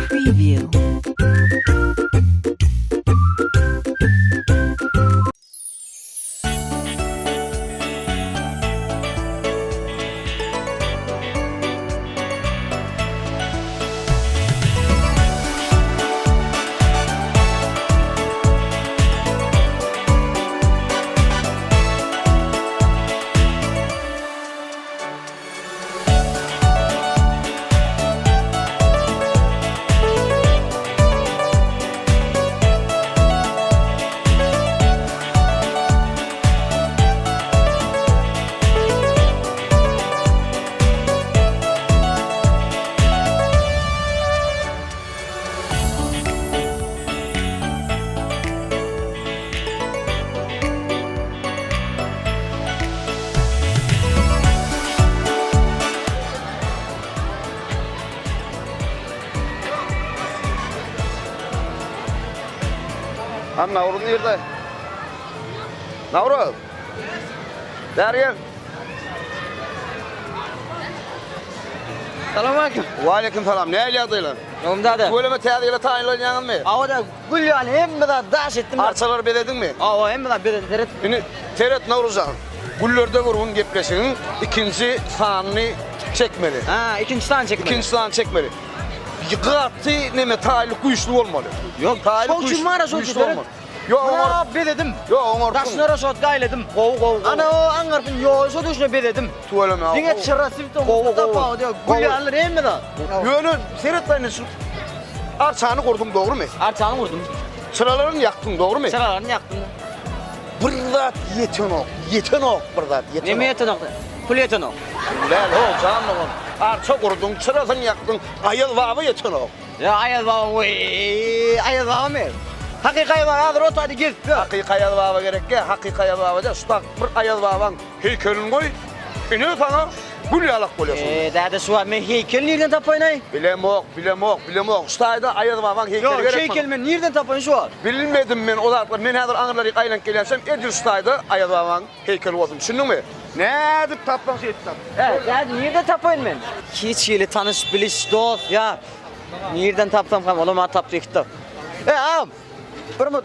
Preview. Han Nawruz nirde? Nawruz. Bäri gel. Salam aleyküm. Waleýkim salam. Nähili ýagdaýlar? Gowmy dada? Tüweleme täze ýyla taýynlanýaňyzmy? Hawa da gül ýaly hemme zat daş etdim. Arçalary bezediňmi? Hawa hemme zat bezedim seret. Indi seret Nowruzjan. Güllerde bir gün gepleşigiň ikinji sanyny çekmeli. Ha, ikinji sany çekmeli. Ikinji sany çekmeli. Gaty neme taýlyk güýçli bolmaly. Ýok, taýlyk şol üçin bar-a şol güýçli üçin. bolmaly. Ýok, oňar. Munam bezedim. Ýok, oňarsyň. Daşyna raşotka aýladym. Gowy, gowy, gowy. Ana o aňyrsyny ýoýsa düşüne bezedim. Tüweleme. Diňe çyra sifton Gowy, gowy. tapawudy ýok. Gül Gowy. ýalylar hemme zat. Ýöne seret indi şu arçany gurduň dogrumy? Arçany gurdum. Çyralaryny ýakdyň dogrumy? Çyralaryny ýakdym. Bir zat ýetenok, ýetenok bir zat ýetenok. Neme ýetenok? Pul ýetenok. Däl, ho, jan dogan. Arça gurduň, çyrasyny ýakdyň, Aýaz baba ýetenok. Ýa Aýaz baba weý, Aýaz babamy? Hakyky Aýaz baba häzir o taýda gezip ýör. Hakyky Aýaz baba gerekgä, hakyky Aýaz baba däl, şu tak bir Aýaz babaň heýkelini goý, ine saňa gül ýalak bolýar şonda. Eee, däde şu wagt men heýkel nirden tapaýyn-aý? Bilemok, bilemok, bilemok. Şu taýda Aýaz babaň heýkeli Ýok, gerek maňa. heýkeli men nirden tapaýyn şu wagt? Bilmedim men o zatlary. Men häzir aňyrlaryk aýlanyp gelýänçäm edil şu taýda Aýaz babaň heýkeli bolsun. Düşündiňmi? Nädip tapsaň şeýdip tap. He, däde nirden tapaýyn men? Hiç hili tanyş biliş, dost, ýar. Nirden tapsamkam olam a tapdy ýigitler. E, agam, bir mut.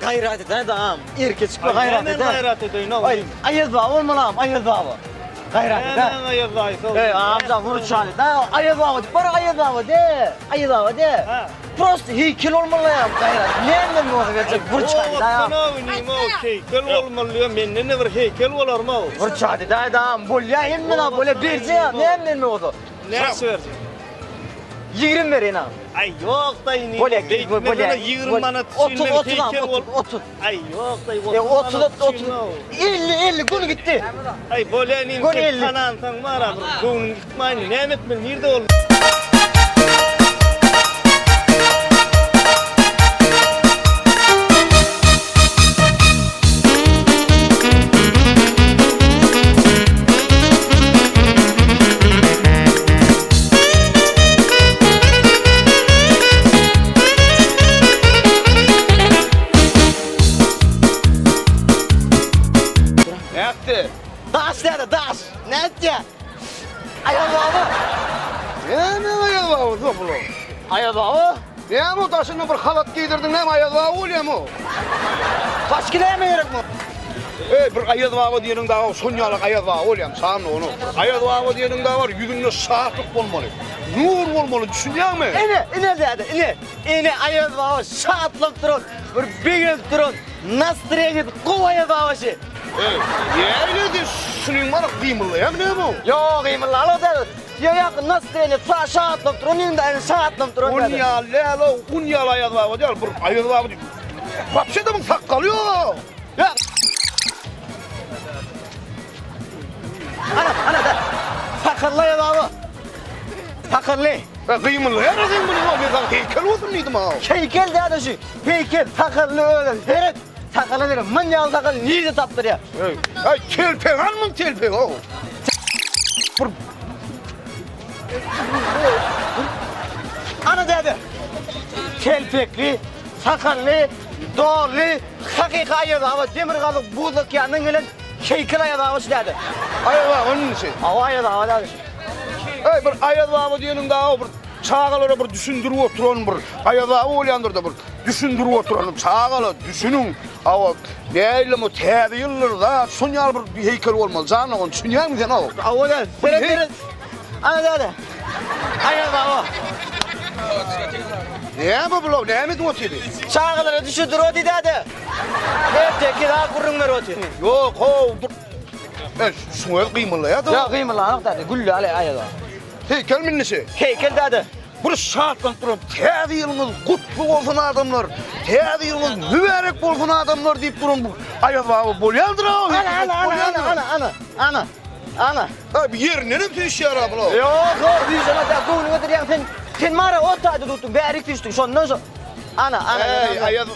Gaýrat et, hä dagam. Erke çykma gaýrat et. Näme gaýrat edeýin ow? Aý, Aýaz baba bolmalam, Aýaz baba. Gaýrat et. Näme Aýaz daýysy? Eý, agam, vurçaly. Da, Aýaz baba diýip bar, Aýaz baba de. Aýaz baba de. Prosta heýkel bolmaly gaýrat. Näme bolsa berjek vurçaly da. Ow, nime o heýkel bolmaly diýen, menden de bir heýkel bolarmy ow? Vurçaly da, dagam, bolýa, hemme zat bolýa, berjek, näme bolsa. Näçe berjek? 20 bereýin agam. Aý ýok daýy indi. Bolýa, bolýa. 20 manat üçin 30, 30 agam, 30, 30. Aý ýok daýy, 30. 30, 30. 50, 50 gün gitdi. Aý bolýa inim, sen tanansaň bar-a bir göwnüň ýykmaýyn. Näme etmeli, nirde ol? Nätdi? Daş däde, daş. Nätdi? Aýaz baba. Näme aýaz baba topula? Aýaz baba. Näme o daşyna bir halat geýdirdiň näme Aýaz baba bolýamy o? Başga näme gerek bu? Eý bir Aýaz baba diýeniň dagy şon ýalak Aýaz baba bolýamy şanly ony. Aýaz baba diýeniň dagy bar ýüzünde şatlyk bolmaly. Nur bolmaly düşünýäňmi? Ine, ine däde, ine. Ine Aýaz baba şatlanyp duran, bir begenip duran, nastreniýasy gowy Aýaz baba şi. Eý, nähili şunyň bar gymyldaýamy näme o? Ýok, gymyldalok däde. Ýa ýa nastreniýa şatlanyp duran indi ine şatlanyp duran Un däde. ýaly däl-ow, un ýaly Aýaz baba däl, bir Aýaz baba diýip. Wapşe-de muň sakgaly ýok. Ýa. Ana, ana da. Sakally Aýaz baba. Sakally. E, gymyldaýar gymyldaýar, men saňa heýkel bolsun diýdim-ow. Heýkel däde şu. Heýkel, sakally özem. Seret. Sakala bere, myn ýaly sakal nirde tapdyrýar? Eý, aý telpek al muň telpegi o. Bir Ana däde. Telpekli, sakally, dolly, hakyky Aýaz baba demirgazyk buz okeanyndan gelen heýkel Aýaz baba şu däde. Aýaz baba nisi? Hawa Aýaz baba däde. Eý bir Aýaz baba diýeniň dagy bir çagalara bir düşündirip oturan bir Aýaz baba bolýandyr-da bir düşündirip oturan çagalar düşüniň. Hawa nähili bu täze ýyldyr zat şon ýaly bir heýkel bolmaly jan oglan düşünýäňmi sen o? Hawa däde. Seret seret. Ana däde. Aýaz baba. Näme bu näme edip otyr? Çagalara düşündir oty däde. Erteki zat gürrüň ber oty. Ýok, how, dur. E, şuň özi gymyldaýar-da. Ýok, gymyldanok däde. Gülli aly Aýaz baba. Heýkel minlisi. Heýkel däde. Bir şatlanyp duran täze ýylyňyz gutly bolsun adamlar. Täze ýylyňyz mübärek bolsun adamlar diýip duran bu Aýaz baba bolýandyr-a. Ana, ana, ana, ana, ana, ana, ana, ana. Ha, bir ýerinden hem süýşýär-a bula. Ýok, ýok, süýşemez däde. Göwnüňe dirýäň sen. Sen mara o taýda tutduň, bärik süýşdüň. Şondan şo. Ana, ana. Eý, Aýaz.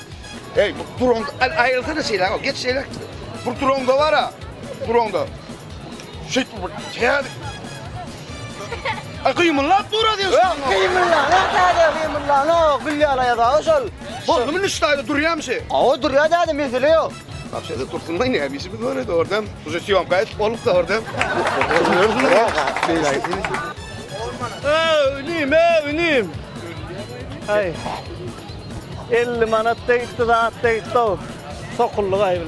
Eý, bu duran, aýrylsana şeýle, geç şeýle. Bu duranda bar-a. Duranda. Şeýtip bir täze. Ay gymyllap dur diýen. Ýok, gymyllanok däde, gymyllanok. Gülýär aýaga şol. Boldy mı niştaýda durýarmy şey? Awa durýar däde, mesele ýok. Apşede dursun da ne işimiz var edi oradan. Уже съемка etip bolup da oradan. Inim, ey inim. Ay. 50 manat da gitti, zat da gitti. Sokullyk aý bilen.